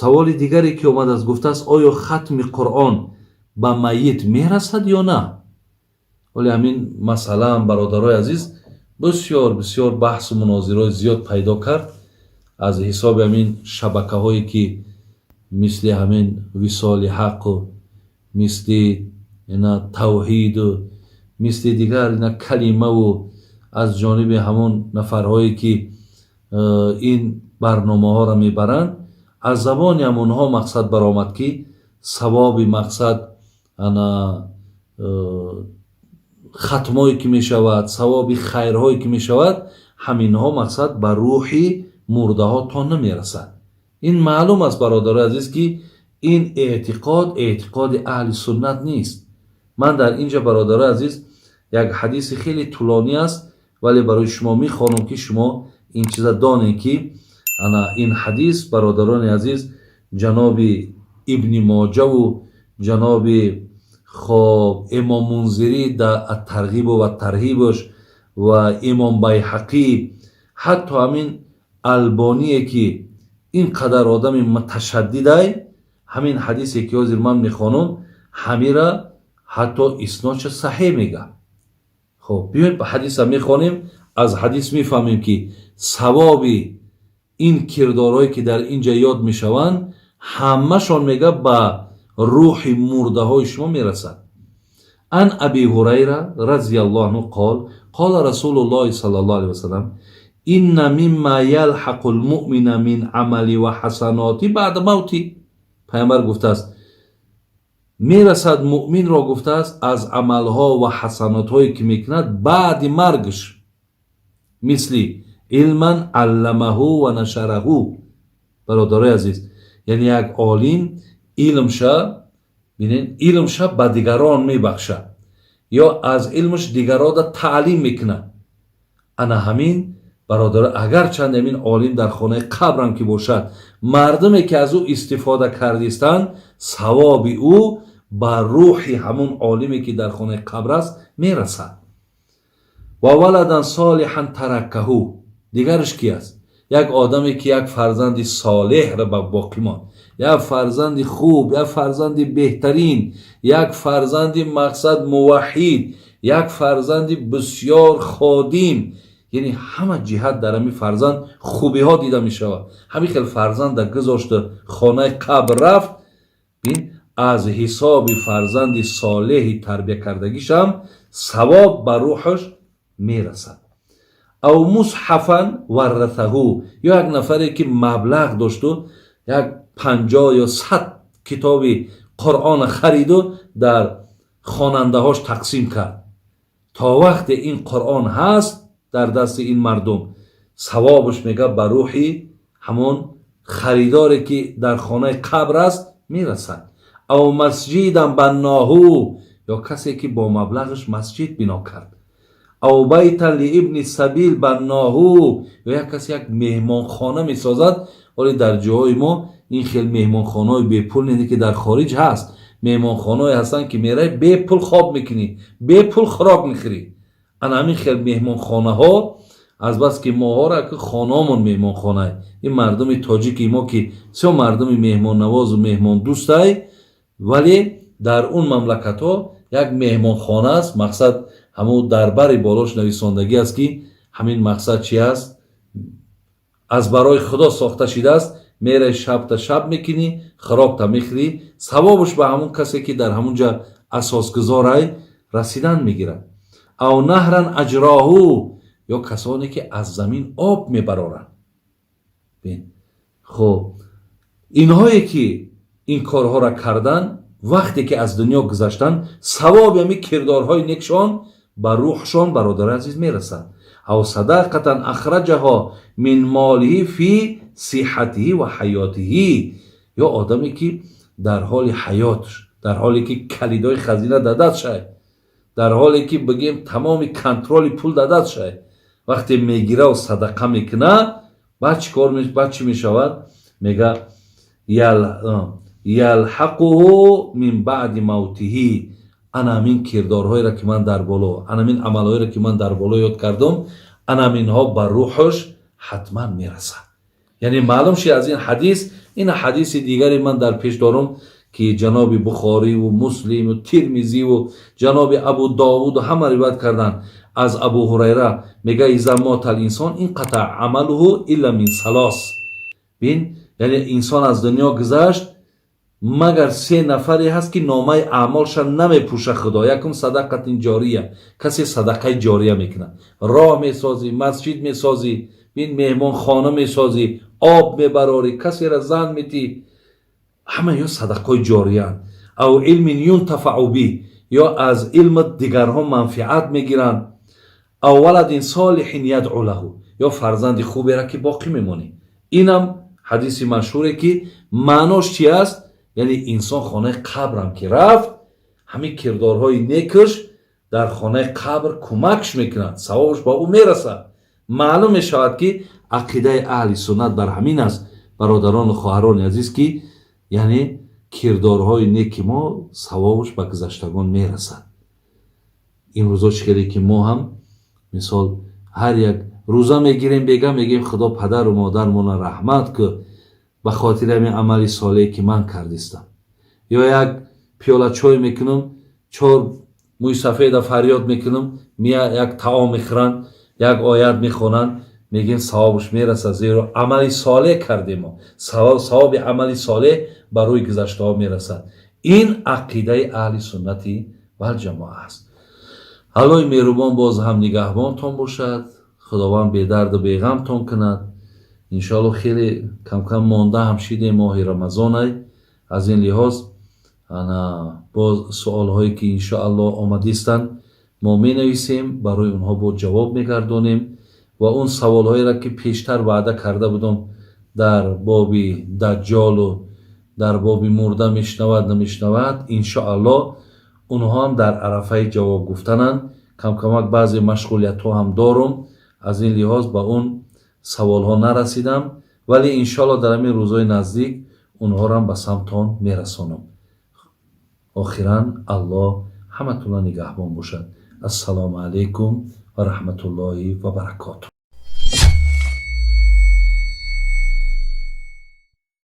Саволи дигаре ки омадааст, гуфтааст: оё хатми Қуръон ба майит мерасад ё на? Вале ҳамин масъалаам, бародарои азиз, бисёр бисёр баҳсу мунозираҳои зиёд пайдо кард аз ҳисоби ҳамин шабакаҳое, ки мисли ҳамин Висоли ҳаққу, мисли ина Тавҳиду, мисли дигар ина Калимаву, аз ҷониби ҳамон нафарҳое, ки ин барномаҳоро мебаранд, аз забони ҳамонҳо мақсад баромад, ки савоби мақсад ана хатмое ки мешавад, савоби хайрҳое ки мешавад, ҳаминҳо мақсад ба рӯҳи мурдаҳо то намерасад. Ин маълум аст, бародарои азиз, ки ин эътиқод эътиқоди аҳли суннат нест. Ман дар ин ҷо, бародарои азиз, як ҳадиси хеле тӯлонӣ аст, вале барои шумо мехонам, ки шумо ин чиза донед, ки ана ин ҳадис, бародарони азиз, ҷаноби Ибни Моҷаву ҷаноби, хоб, Имом Мунзирӣ дар Аттарғибу ва Тарҳибаш ва Имом Байҳақӣ, ҳатто ҳамин Албоние, ки ин қадар одами муташаддидай, ҳамин ҳадисе ки ҳозир ман мехонам, ҳамира ҳатто иснодша саҳеҳ мега. Хоб, биёед, ҳадиса мехонем, аз ҳадис мефаҳмем, ки савоби ин кирдорҳое, ки дар ин ҷа ёд мешаванд, ҳамашон, мега, ба рӯҳи мурдаҳои шумо мерасад. Ан Аби Ҳурайра разияллоҳу анҳу қол: қола Расулуллоҳи саллаллоҳу алайҳи васалам: инна мимма ялҳақу лмуъмина мин амали ва ҳасаноти баъда мавти. Пайғамбар гуфтааст: мерасад муъминро, гуфтааст, аз амалҳо ва ҳасанотҳое, ки мекунад баъди маргш, мисли илман алламаҳу ва нашараҳу. Бародарои азиз, яъне як олим илмша, бинед, илмша ба дигарон мебахшад ё аз илмаш дигарода таълим мекунад. Ана ҳамин, бародар, агарчанд ҳамин олим дар хонаи қабрам ки бошад, мардуме, ки аз ӯ истифода кардистанд, савоби ӯ ба рӯҳи ҳамун олиме, ки дар хонаи қабр аст, мерасад. Ва валадан солиҳан тараккаҳу. Дигараш ки аст? Як одаме, ки як фарзанди солеҳро ба боқӣ монд, як фарзанди хуб, як фарзанди беҳтарин, як фарзанди мақсад муваҳҳид, як фарзанди бисёр ходим, яъне ҳама ҷиҳат дар ҳамин фарзанд хубиҳо дида мешавад. Ҳамин хел фарзанда гузошта, хонаи қабр рафт. Бин, аз ҳисоби фарзанди солеҳи тарбия кардагишам савоб ба рӯҳаш мерасад. Ав мусҳафан варратаҳу. Ё як нафаре, ки маблағ дошту, як 50 ё 100 китоби Қуръона хариду дар хонандаҳош тақсим кард. То вақте ин Қуръон ҳаст дар дасти ин мардум, савобаш, мега, ба рӯҳи ҳамон харидоре, ки дар хонаи қабр аст, мерасад. Ав масҷидан банноҳу. Ё касе, ки бо маблағаш масҷид бино кард. Ав байтан лиибни сабил банноҳу. Ё як касе як меҳмонхона месозад. Ҳоле дар ҷоҳои мо ин хел меҳмонхонаҳои бепул нест, ки дар хориҷ ҳаст. Меҳмонхонаҳое ҳастанд, ки меравӣ, бепул хоб мекунӣ, бепул хӯрок мехӯрӣ. Ана ҳамин хел меҳмонхонаҳо, азбаски моҳоро ки хонаҳомон меҳмонхонае, ин мардуми тоҷики мо, ки бисёр мардуми меҳмоннавозу меҳмондӯстай, вале дар он мамлакатҳо як меҳмонхона аст, мақсад ҳамун дар бари болош нависондагӣ аст, ки ҳамин мақсад чи аст, аз барои Худо сохта шидааст. Мераи, шабта шаб мекунӣ, хӯрокта мехӯрӣ, савобаш ба ҳамун касе, ки дар ҳамун ҷа асосгузорай, расидан мегирад. Ав наҳран аҷроҳу. Ё касоне, ки аз замин об мебароранд. Хуб, инҳое, ки ин корҳоро кардан, вақте ки аз дунё гузаштанд, савоби ҳамин кирдорҳои некшон ба рӯҳшон, бародари азиз, мерасад. Ав садақатан ахраҷаҳо мин молиҳи фи сиҳатиҳи ва ҳаётиҳи. Ё одаме, ки дар ҳоли ҳаётш, дар ҳоле ки калидои хазина дар дастшай, дар ҳоле ки, бигем, тамоми контроли пул дар дастшай, вақте мегираву садақа мекуна, баъд чӣ кор, баъд чӣ мешавад? Мега: ялҳақуҳу мин баъди мавтиҳи. Ана ҳамин кирдорҳоеро, ки ман дар боло, ана ҳамин амалҳоеро, ки ман дар боло ёд кардам, ана ҳаминҳо ба рӯҳаш ҳатман мерасад. Яъне маълум шид аз ин ҳадис. Ин ҳадиси дигаре ман дар пеш дорам, ки ҷаноби Бухориву Муслиму Тирмизиву ҷаноби Абу Довуду ҳама ривоят карданд аз Абу Ҳурайра. Мега: إذا مات الإنسان انقطع عمله إلا من ثلاث. Бин, яъне инсон аз дунё гузашт, магар се нафаре ҳаст, ки номаи аъмолша намепӯша Худо. Якум, صدقة جارية, касе садақаи ҷория мекунад, роҳ месозӣ, масҷид месозӣ, бин, меҳмонхона месозӣ, об мебарорӣ, касера зан метӣ, ҳама ё садақаҳои ҷорияанд. أو علم ينتفع به, ё аз илми дигарҳо манфиат мегиранд. أو ولد صالح يدعو له, ё фарзанди хубера, ки боқӣ мемонӣ. Инам ҳадиси машҳуре, ки маънош чи аст? Яъне инсон хонаи қабрам ки рафт, ҳамин кирдорҳои некаш дар хонаи қабр кӯмакш мекунад, савобаш ба ӯ мерасад. Маълум мешавад, ки ақидаи аҳли суннат бар ҳамин аст, бародарону хоҳарони азиз, ки яъне кирдорҳои неки мо савобаш ба гузаштагон мерасад. Имрӯзо чӣ хеле ки мо ҳам, мисол, ҳар як рӯза мегирем, бега мегӯем: «Худо падару модармона раҳмат ку ба хотири ҳамин амали солеҳе, ки ман кардистам». Ё як пиёла чой мекунам, чор мӯйсафеда фарёд мекунам, мия як таом мехӯранд, як оят мехонанд, мегӯем савобаш мерасад, зеро амали солеҳ кардем. Мо савоби амали солеҳ ба рӯи гузаштаҳо мерасад. Ин ақидаи аҳли суннати валҷамоа аст. Аллоҳи меҳрубон боз ҳам нигаҳбонтон бошад, Худованд бедарду беғамтон кунад. Иншоалло, хеле камкам монда ҳам шидем, моҳи Рамазонай. Аз ин лиҳоз ана боз суолҳое, ки иншоалло омадистанд, мо менависем, барои онҳо боз ҷавоб мегардонем ва он саволҳоеро, ки пештар ваъда карда будам дар боби Даҷҷолу дар боби мурда мешунавад, намешунавад, иншоалло онҳо ҳам дар арафаи ҷавоб гуфтананд. Камкамак баъзе машғулиятҳо ҳам дорум, аз ин лиҳоз ба он саволҳо нарасидам, вале иншоалло дар ҳамин рӯзҳои наздик онҳоро ба самтон мерасонам. Охиран, Аллоҳ ҳаматонро нигаҳбон бошад. Ассалому алайкум ва раҳматуллоҳи ва баракотуҳ.